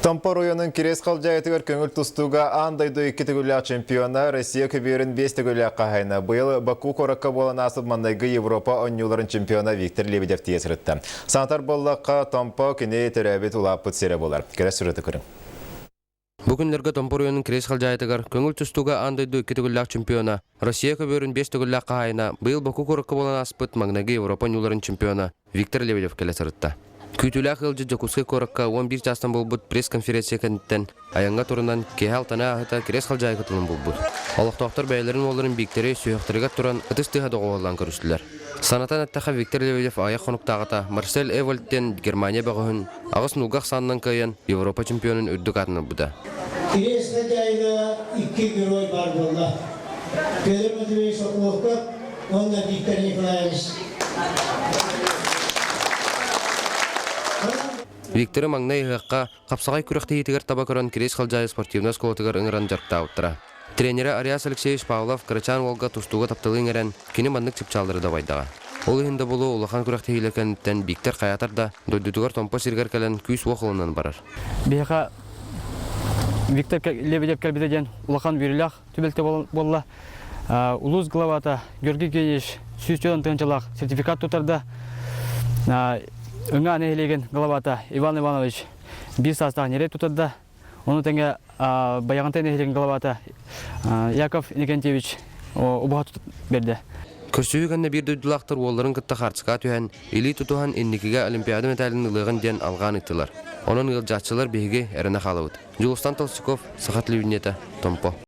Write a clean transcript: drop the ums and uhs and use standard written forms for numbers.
Томпо оройуонун Кириэс Халдьаайытыгар көҥүл тустууга аан дойду икки төгүллээх чемпиона, Россия көбүөрүн биэс төгүллээх хаһаайына, быйыл Баку куоракка буолан ааспыт маннайгы Европа оонньууларын чемпиона Виктор Лебедев тиийэ сырытта. Санатар буоллахха, Томпо кини төрөөбүт улааппыт сирэ буолар. Кэлэ сырыты көрүҥ. Бу күннэргэ Томпо оройуонун Кириэс Халдьаайытыгар көҥүл тустууга аан дойду икки төгүллээх чемпиона, Россия көбүөрүн биэс төгүллээх хаһаайына, быйыл Баку куоракка буолан ааспыт маҥнайгы Европа оонньууларын чемпиона Виктор Лебедев кэлэ сырытта. Күүтүүлээх ыалдьыт Дьокуускай куоракка 11 чаастан буолбут пресс-конференция кэнниттэн айаҥҥа турунан киэһэ алтаны ааһыта Кириэс Халдьаайы кытылын булбут. Олохтоохтор бэйэлэрин уолларын Бииктэри сүһүөхтэригэр туран ытыс тыаһа доҕуһуоллаан көрүстүлэр. Санатан эттэххэ, Виктор Лебедев аҕыйах хонуктааҕыта Марсель Эвальдтен Германия бөҕөһүн аҕыс нуулга ахсаанынан кыайан Европа чемпионун үрдүк аатын ылбыта. Кириэс Халдьаайыга икки герой баар буолла. Петр Матвеевич Соколовка уонна Виктор Николаевич. Викторы маҥнай ыһыахха хапсаҕай күрэхтэһиитигэр таба көрөн Кириэс Халдьаайы спортивнай оскуолатыгар ыҥыран дьарыктаабыттара. Тренерэ Ариас Алексеевич Павлов кырачаан уолга тустууга тапталы иҥэрэн, кини маннык чыпчааллары дабайдаҕа. Ол иһин да буолуо улахан күрэхтэһиилэр кэнниттэн Бииктэр хайаатар да дойдутугар Томпо сиригэр кэлэн күүс-уох ылынан барар. Биһиэхэ Виктор Лебедев кэлбитэ диэн улахан үөрүүлээх түбэлтэ буолла. Улуус главата Георгий Георгиевич 104 тыһыынчалаах сертификат тутарда. Ыҥаа нэһилиэгин главата Иван Иванович биир саастаах ньирэй тутарда. Ону тэҥэ Байаҕантай нэһилиэгин главата Яков Иннокентьевич убаһа берде. Көрсүһүү кэннэ биир дойдулаахтар уолларын кытта хаарчыкаа түһэн, илии тутуһан инникигэ Олимпиада мэтээлин ылыаҕын диэн алҕаан ыыттылар. Онон ыалдьааччылар биһиги эрэнэ хаалабыт. Дьулустан Толстяков, Саха телевидениета, Томпо.